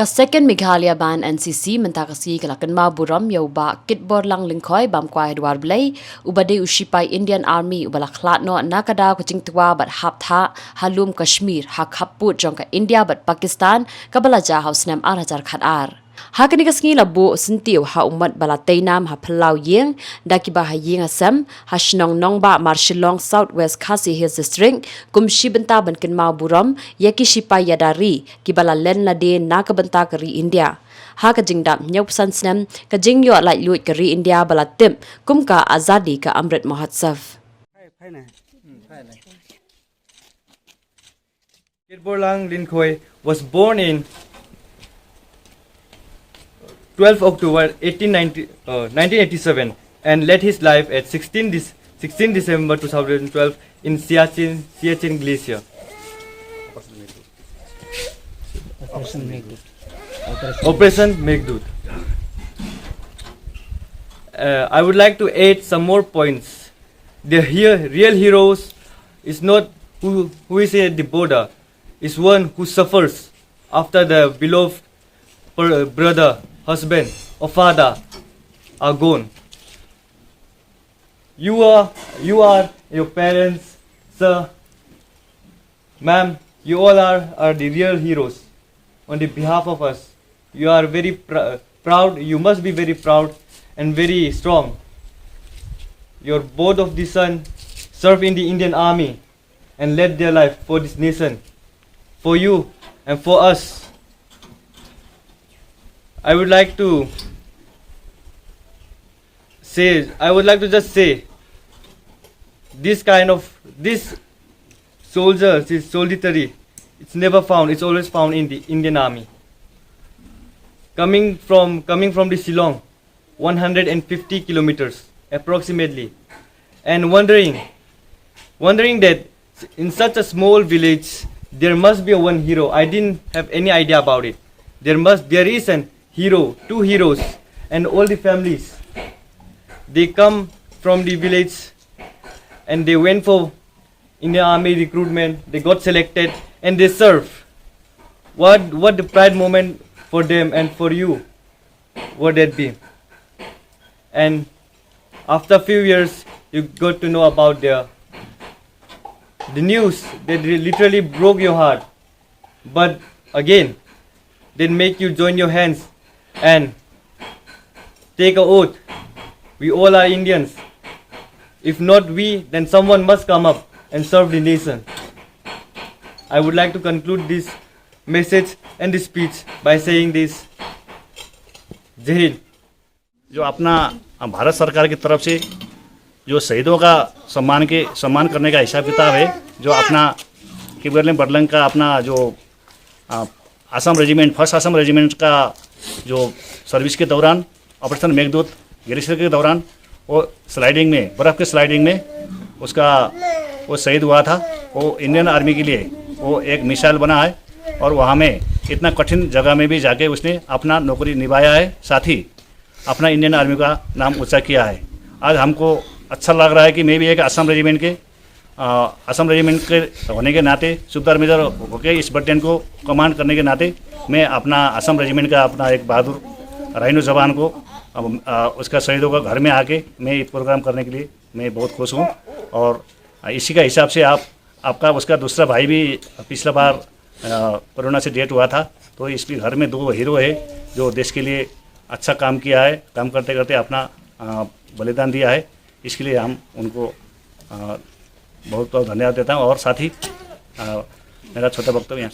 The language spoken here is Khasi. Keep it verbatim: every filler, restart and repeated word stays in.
Ka Second Meghalaya Band, N C C, mynta ka sngi ka la kynmaw burom ïa u Bah Kitborlang Lyngkhoi, bam kwai ha Dwarblei, uba dei u shipai Indian Army uba la khlad noh na ka daw ka jingtwa bad hap thah ha lum Kashmir ha khappud jong ka India bad Pakistan, kaba la jia ha u snem ar hajar khat ar. Ha kane ka sngi la buh syntiew ha u mot ba la tei nam ha phyllaw ïing da kiba ha ïing ha sem ha shnong Nongbah, Marshillong, South West Khasi Hills District, kum shi bynta ban kynmaw burom ïa ki shipai ïada ri kiba la len lade na ka bynta ka ri India. Ha ka jingdap hynñiewphew san snem ka jingïoh laitluid ka ri India ba la tip kum ka Azadi ka Amrit Mahotsav. Kitborlang Lyngkhoi was born in twelve October eighteen ninety, uh, nineteen eighty-seven and led his life at sixteen, Dec- sixteen December two thousand twelve in Siachen, Siachen Glacier. Operation Meghdoot. Operation Meghdoot. Uh, I would like to add some more points. The he- real heroes is not who, who is at the border, is one who suffers after the beloved per- brother, husband, or father are gone. You are, you are your parents, sir, ma'am, you all are, are the real heroes on the behalf of us. You are very pr- proud, you must be very proud and very strong. Your both of the son serve in the Indian Army and led their life for this nation, for you and for us. I would like to say, I would like to just say, this kind of, this soldier, this solidarity, it's never found, it's always found in the Indian Army. Coming from, coming from the Shillong, one hundred fifty kilometers approximately, and wondering, wondering that in such a small village there must be a one hero. I didn't have any idea about it. There must, there is an hero, two heroes, and all the families. They come from the village and they went for in the army recruitment. They got selected and they serve. What, what the pride moment for them and for you would that be? And after a few years, you got to know about their, the news that re- literally broke your heart. But again, they make you join your hands and take a oath. We all are Indians. If not we, then someone must come up and serve the nation. I would like to conclude this message and this speech by saying this. Jai Hind. जो अपना भारत सरकार की तरफ से जो शहीदों का सम्मान के सम्मान करने का हिसाब किताब है, जो अपना किबरलिन बरलंग का अपना जो आ, असम रेजिमेंट, फर्स्ट असम रेजिमेंट का जो सर्विस के दौरान ऑपरेशन मेघदूत ग्लेशियर के दौरान वो स्लाइडिंग में, बर्फ़ के स्लाइडिंग में उसका वो शहीद हुआ था। वो इंडियन आर्मी के लिए वो एक मिसाइल बना है और वहाँ में इतना कठिन जगह में भी जाके उसने अपना नौकरी निभाया है, साथ ही अपना इंडियन आर्मी का नाम ऊंचा किया है। आज हमको अच्छा लग रहा है कि मैं भी एक असम रेजिमेंट के, आ, असम रेजिमेंट के होने के नाते, सूबेदार मेजर होके इस बटालियन को कमांड करने के नाते मैं अपना असम रेजिमेंट का अपना एक बहादुर राइनो जवान को, आ, उसका शहीदों का घर में आके मैं ये प्रोग्राम करने के लिए मैं बहुत खुश हूँ। और इसी का हिसाब से आप, आपका, उसका दूसरा भाई भी पिछला बार कोरोना से डेथ हुआ था। तो इसके घर में दो हीरो है जो देश के लिए अच्छा काम किया है, काम करते करते अपना बलिदान दिया है। इसके लिए हम उनको बहुत बहुत धन्यवाद देता हूँ। और साथ ही मेरा छोटा वक्तव्य यहाँ